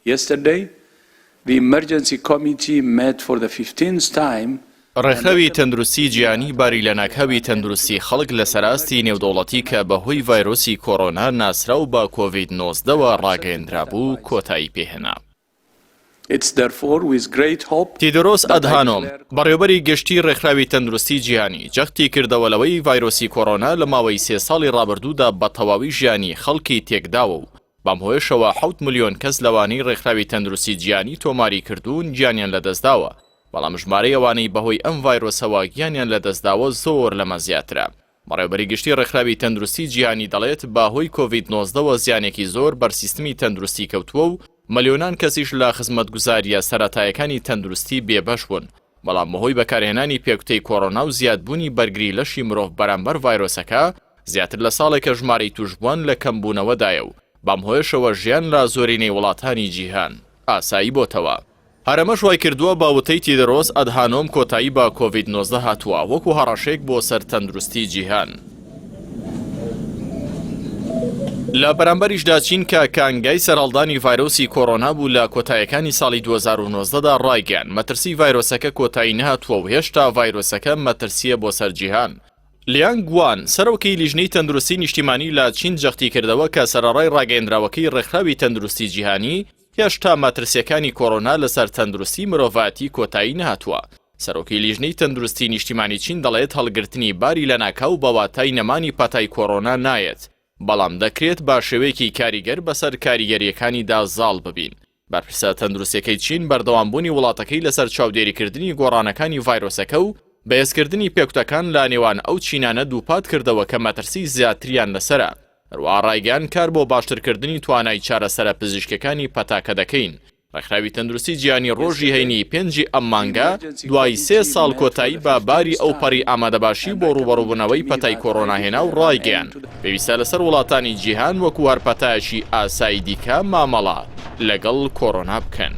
Yesterday, the emergency committee met for the fifteenth time ڕێکخراوی تەندروستی جیهانی باری لەناکاوی تەندروستی خەڵک لەسەر ئاستی نێودەوڵەتی کە بەهۆی ڤایرۆسی کۆرۆنا ناسراو بە کۆڤید 19 وە ڕاگەیەندرابوو کۆتایی پێهێنا. It's therefore with great hope تیدرۆس that I ئەدهانۆم، declare. بەڕێوەبەری گشتی ڕێکخراوی تەندروستی جیهانی، جەختی کردەوە لەوەی ڤایرۆسی کۆرۆنا لە ماوەی سێ ساڵی ڕابردوودا بە تەواوی ژیانی خەڵکی تێکداوە و بەم هۆیەشەوە حەوت ملیۆن کەس لەوانەی ڕێکخراوی تەندروستی جیهانی تۆماری کردوون گیانیان لەدەستداوە، بەڵام ژمارەی ئەوانەی بەهۆی ئەم ڤایرۆسەوە گیانیان لەدەستداوە زۆر لەمە زیاترە. بەڕێوەبەری گشتی ڕێکخراوی تەندروستی جیهانی دەڵێت، بەهۆی کۆڤید 19 وە زیانێکی زۆر بەر سیستمی تەندروستی کەوتووە و ملیۆنان کەسیش لە خزمەتگوزارییە سەرەتایەکانی تەندروستی بێبەش بوون، بەڵام بەهۆی بەکارهێنانی پێکوتەی کۆرۆنا و زیادبوونی بەرگری لەشی مرۆڤ بەرامبەر ڤایرۆسەکە، زیاتر لە ساڵێکە ژمارەی تووشبووان لە کەمبوونەوەدایە و بەم هۆیەشەوە ژیان لە زۆرینەی وڵاتانی جیهان ئاسایی بۆتەوە. هەر ئەمەش وایکردووە بە وتەی تیدرۆس ئەدهانۆم کۆتایی بە کۆڤید 19 هاتووە وەکو هەڕەشەیەک بۆ سەر تەندروستی جیهان. لە بەرامبەریشدا چین کە کانگای سەرهەڵدانی ڤایرۆسی کۆرۆنا بوو لە کۆتایەکانی ساڵی 2019 دا ڕایگەیاند مەترسی ڤایرۆسەکە کۆتایی نەهاتووە و هێشتا ڤایرۆسەکە مەترسییە بۆ سەر جیهان. لیانگ گوان، سەرۆکی لیژنەی تەندروستی نیشتیمانی لە چین جەختیکردەوە کە سەرەڕای ڕاگەیەندراوەکەی ڕێکخراوی تەندروستی جیهانی، هێشتا مەترسییەکانی کۆرۆنا لەسەر تەندروستی مرۆڤایەتی کۆتایی نەهاتووە. سەرۆکی لیژنەی تەندروستی نیشتیمانی چین دەڵێت هەڵگرتنی باری لەناکاو بە واتای نەمانی پەتای کۆرۆنا نایەت، بەڵام دەکرێت بە شێوەیەکی کاریگەر بەسەر کاریگەرییەکانیدا زاڵ ببین. بەرپرسە تەندروستییەکەی چین بەردەوامبوونی وڵاتەکەی لەسەر چاودێریکردنی گۆڕانەکانی ڤایرۆسەکە و بەهێزکردنی پێکوتەکان لە نێوان ئەو چینانە دووپاتکردەوە کە مەترسی زیاتریان لەسەرە. هەروەها ڕایگەیاند کار بۆ باشترکردنی توانای چارەسەرە پزیشکیەکانی پەتاکە دەکەین. ڕێکخراوی تەندروستی جیهانی ڕۆژی هەینی پێنجی ئەم مانگە دوای سێ ساڵ کۆتایی بە باری ئەوپەڕی ئامادەباشی بۆ ڕووبەڕووبوونەوەی پەتای کۆرۆنا هێنا و ڕایگەیاند پێویستە لەسەر وڵاتانی جیهان وەکو هەر پەتایەکی ئاسایی دیکە مامەڵە لەگەڵ کۆرۆنا بکەن.